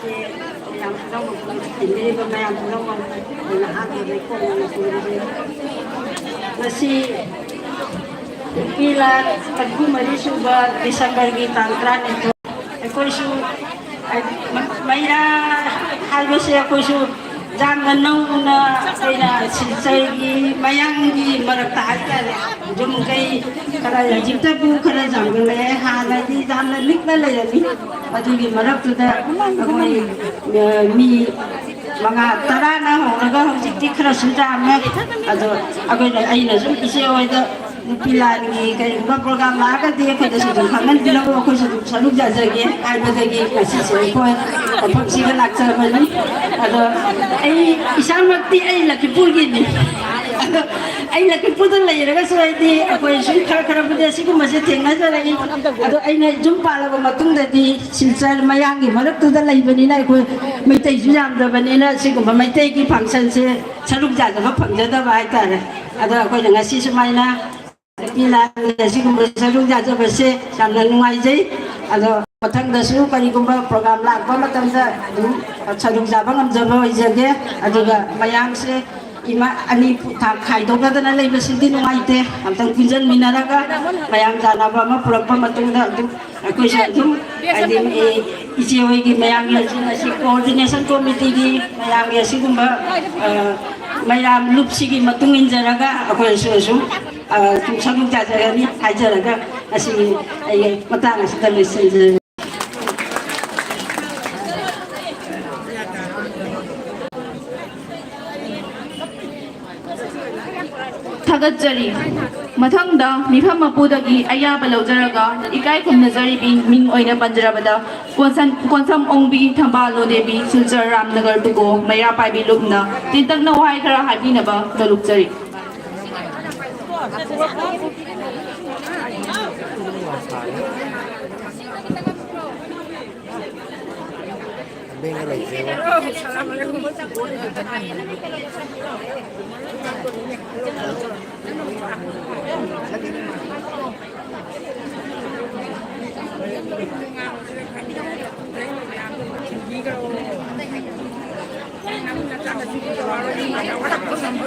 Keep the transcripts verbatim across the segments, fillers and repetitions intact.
ꯃꯌꯥꯝ ꯄꯨꯝꯅꯃꯛ, ꯇꯤꯟꯕꯤꯔꯤꯕ ꯃꯌꯥꯝ ꯄꯨꯝꯅꯃꯛ ꯑꯩꯅ ꯑꯍꯥꯟꯕꯗ ꯏꯀꯣꯟ ꯀꯣꯟꯅ ꯈꯨꯔꯨꯝꯖꯔꯤ꯫ ꯉꯁꯤ ꯅꯨꯄꯤ ꯂꯥꯟ ꯇꯔꯥꯅꯤꯊꯣꯏ ꯁꯨꯕ ꯗꯤꯁꯦꯝꯕꯔꯒꯤ ꯇꯥꯡ ꯇꯔꯥꯅꯤꯊꯣꯏ, ꯑꯩꯈꯣꯏꯁꯨ ꯃꯩꯔꯥ ꯍꯥꯏꯕꯁꯦ ꯑꯩꯈꯣꯏꯁꯨ ꯌꯥꯝꯅ ꯅꯧꯅ ꯑꯩꯅ ꯁꯤꯜꯆꯔꯒꯤ ꯃꯌꯥꯡꯒꯤ ꯃꯔꯛꯇ ꯍꯥꯏꯇꯥꯔꯦ, ꯌꯨꯝ ꯀꯩ ꯈꯔ ꯍꯧꯖꯤꯛꯇꯕꯨ ꯈꯔ ꯆꯥꯎꯈꯠꯂꯛꯑꯦ, ꯍꯥꯟꯅꯗꯤ ꯌꯥꯝꯅ ꯂꯤꯛꯅ ꯂꯩꯔꯝꯃꯤ꯫ ꯑꯗꯨꯒꯤ ꯃꯔꯛꯇꯨꯗ ꯑꯩꯈꯣꯏ, ꯑ, ꯃꯤ ꯃꯉꯥ ꯇꯔꯥꯅ ꯍꯧꯔꯒ ꯍꯧꯖꯤꯛꯇꯤ ꯈꯔꯁꯨ ꯌꯥꯝꯃꯦ꯫ ꯑꯗꯣ ꯑꯩꯈꯣꯏꯅ, ꯑꯩꯅ ꯁꯨꯝ ꯏꯆꯦ ꯍꯣꯏꯗ ꯅꯨꯄꯤ ꯂꯥꯟꯒꯤ ꯀꯔꯤꯒꯨꯝꯕ ꯄ꯭ꯔꯣꯒ꯭ꯔꯥꯝ ꯂꯥꯛꯑꯒꯗꯤ ꯑꯩꯈꯣꯏꯗꯁꯨ ꯑꯗꯨꯝ ꯈꯪꯍꯟꯕꯤꯔꯛꯎ, ꯑꯩꯈꯣꯏꯁꯨ ꯑꯗꯨꯝ ꯁꯔꯨꯛ ꯌꯥꯖꯒꯦ ꯍꯥꯏꯕꯗꯒꯤ ꯉꯁꯤꯁꯦ ꯑꯩꯈꯣꯏ ꯃꯐꯝꯁꯤꯗ ꯂꯥꯛꯆꯕꯅꯤ꯫ ꯑꯗꯣ ꯑꯩ ꯏꯁꯥꯃꯛꯇꯤ ꯑꯩ ꯂꯛꯈꯤꯄꯨꯔꯒꯤꯅꯤ꯫ ꯑꯗꯣ ꯑꯩ ꯂꯛꯈꯤꯄꯨꯔꯗ ꯂꯩꯔꯒꯁꯨ ꯑꯩꯗꯤ ꯑꯩꯈꯣꯏ ꯁꯨꯝ ꯈꯔ ꯈꯔꯕꯨꯗꯤ ꯑꯁꯤꯒꯨꯝꯕꯁꯦ ꯊꯦꯡꯅꯖꯔꯛꯏ꯫ ꯑꯗꯣ ꯑꯩꯅ ꯌꯨꯝ ꯄꯥꯜꯂꯕ ꯃꯇꯨꯡꯗꯗꯤ ꯁꯤꯜꯆꯔ ꯃꯌꯥꯡꯒꯤ ꯃꯔꯛꯇꯨꯗ ꯂꯩꯕꯅꯤꯅ ꯑꯩꯈꯣꯏ ꯃꯩꯇꯩꯁꯨ ꯌꯥꯝꯗꯕꯅꯤꯅ ꯁꯤꯒꯨꯝꯕ ꯃꯩꯇꯩꯒꯤ ꯐꯪꯁꯟꯁꯦ ꯁꯔꯨꯛ ꯌꯥꯖꯕ ꯐꯪꯖꯗꯕ ꯍꯥꯏꯇꯥꯔꯦ꯫ ꯑꯗꯣ ꯑꯩꯈꯣꯏꯅ ꯉꯁꯤ ꯁꯨꯃꯥꯏꯅ ꯅꯨꯄꯤ ꯂꯥꯟꯒꯤ ꯑꯁꯤꯒꯨꯝꯕ ꯁꯔꯨꯛ ꯌꯥꯖꯕꯁꯦ ꯌꯥꯝꯅ ꯅꯨꯡꯉꯥꯏꯖꯩ꯫ ꯑꯗꯣ ꯃꯊꯪꯗꯁꯨ ꯀꯔꯤꯒꯨꯝꯕ ꯄ꯭ꯔꯣꯒ꯭ꯔꯥꯝ ꯂꯥꯛꯄ ꯃꯇꯝꯗ ꯑꯗꯨꯝ ꯁꯔꯨꯛ ꯌꯥꯕ ꯉꯝꯖꯕ ꯑꯣꯏꯖꯒꯦ꯫ ꯑꯗꯨꯒ ꯃꯌꯥꯝꯁꯦ ꯏꯃꯥ ꯑꯅꯤ ꯊꯥ ꯈꯥꯏꯗꯣꯛꯅꯗꯅ ꯂꯩꯕꯁꯤꯗꯤ ꯅꯨꯡꯉꯥꯏꯇꯦ꯫ ꯑꯝꯇꯪ ꯄꯨꯟꯁꯤꯟꯃꯤꯟꯅꯔꯒ ꯃꯌꯥꯝ ꯆꯥꯟꯅꯕ ꯑꯃ ꯄꯨꯔꯛꯄ ꯃꯇꯨꯡꯗ ꯑꯗꯨꯝ ꯑꯩꯈꯣꯏꯁꯨ ꯑꯗꯨꯝ ꯍꯥꯏꯗꯤ, ꯑꯦ, ꯏꯆꯦ ꯍꯣꯏꯒꯤ ꯃꯌꯥꯝꯒꯤ ꯍꯧꯖꯤꯛ ꯉꯁꯤ ꯀꯣꯑꯣꯔꯗꯤꯅꯦꯁꯟ ꯀꯣꯃꯤꯇꯤꯒꯤ ꯃꯌꯥꯝꯒꯤ ꯑꯁꯤꯒꯨꯝꯕ, ꯑ, ꯃꯌꯥꯝ ꯂꯨꯞꯁꯤꯒꯤ ꯃꯇꯨꯡ ꯏꯟꯖꯔꯒ ꯑꯩꯈꯣꯏꯁꯨ ꯑꯁꯨꯝ, ꯑ, ꯁꯨꯝ ꯁꯔꯨꯛ ꯆꯥꯖꯒꯅꯤ ꯍꯥꯏꯖꯔꯒ ꯉꯁꯤꯒꯤ ꯑꯩ ꯃꯇꯥꯡ ꯑꯁꯤꯗ ꯂꯣꯏꯁꯤꯟꯖꯔꯒꯦ꯫ ꯊꯥꯒꯠꯆꯔꯤ꯫ ꯃꯊꯪꯗ ꯃꯤꯐꯝ ꯃꯄꯨꯗꯒꯤ ꯑꯌꯥꯕ ꯂꯧꯖꯔꯒ ꯏꯀꯥꯏ ꯈꯨꯝꯅꯖꯔꯤꯕꯤ ꯃꯤꯡ ꯑꯣꯏꯅ ꯄꯟꯖꯔꯕꯗ ꯀꯣꯟꯁꯝ, ꯀꯣꯟꯁꯝ ꯑꯣꯡꯕꯤ, ꯊꯝꯕꯥꯜ ꯂꯣꯗꯦꯕꯤ, ꯁꯤꯜꯆꯔ ꯔꯥꯝꯅꯒꯔ ꯇꯨꯀꯣ, ꯃꯩꯔꯥ ꯄꯥꯏꯕꯤ ꯂꯨꯞꯅ ꯇꯦꯟꯇꯛꯅ ꯋꯥꯍꯩ ꯈꯔ ꯍꯥꯏꯕꯤꯅꯕ ꯅꯣꯜꯂꯨꯛꯆꯔꯤ꯫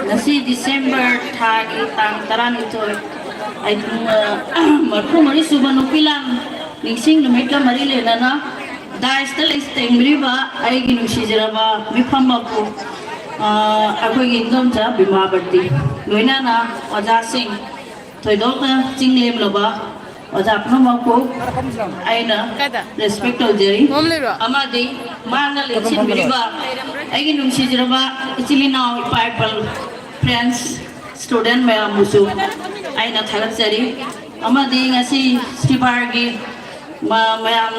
ꯉꯁꯤ ꯗꯤꯁꯦꯝꯕꯔ ꯊꯥꯒꯤ ꯇꯥꯡ ꯇꯔꯥꯅꯤꯊꯣꯏ, ꯑꯩ, ꯃꯔꯐꯨ ꯃꯔꯤ ꯁꯨꯕ ꯅꯨꯄꯤ ꯂꯥꯟ ꯅꯤꯡꯁꯤꯡ ꯅꯨꯃꯤꯠꯀ ꯃꯔꯤ ꯂꯩꯅꯅ ꯗꯥꯏꯁꯇ ꯂꯩꯇꯦꯡꯕꯤꯔꯤꯕ ꯑꯩꯒꯤ ꯅꯨꯡꯁꯤꯖꯔꯕ ꯃꯤꯐꯝ ꯃꯄꯨ, ꯑ, ꯑꯩꯈꯣꯏꯒꯤ ꯏꯟꯗꯣꯝꯆꯥ ꯕꯤꯃꯥꯕꯇꯤ, ꯂꯣꯏꯅꯅ ꯑꯣꯖꯥꯁꯤꯡ, ꯊꯣꯏꯗꯣꯛꯅ ꯆꯤꯡ ꯂꯦꯝꯂꯕ ꯑꯣꯖꯥ ꯄꯨꯝꯅꯃꯛꯄꯨ ꯑꯩꯅ ꯀꯥꯏꯗ? Respect ꯇꯧꯖꯔꯤ꯫ ꯃꯣꯝ ꯂꯩꯕ꯭ꯔꯣ? ꯑꯃꯗꯤ ꯃꯥꯡꯗ ꯂꯦꯡꯁꯤꯟꯕꯤꯔꯤꯕ ꯑꯩꯒꯤ ꯅꯨꯡꯁꯤꯖꯔꯕ ꯏꯆꯤꯜ ꯏꯅꯥꯎ, ꯏꯄꯥ ꯏꯄꯜ, friends, student ꯃꯌꯥꯝꯕꯨꯁꯨ ꯑꯩꯅ ꯊꯥꯒꯠꯆꯔꯤ꯫ ꯑꯃꯗꯤ ꯉꯁꯤ ꯁꯤꯕꯥꯔꯒꯤ ꯃ-, ꯃꯌꯥꯝꯅ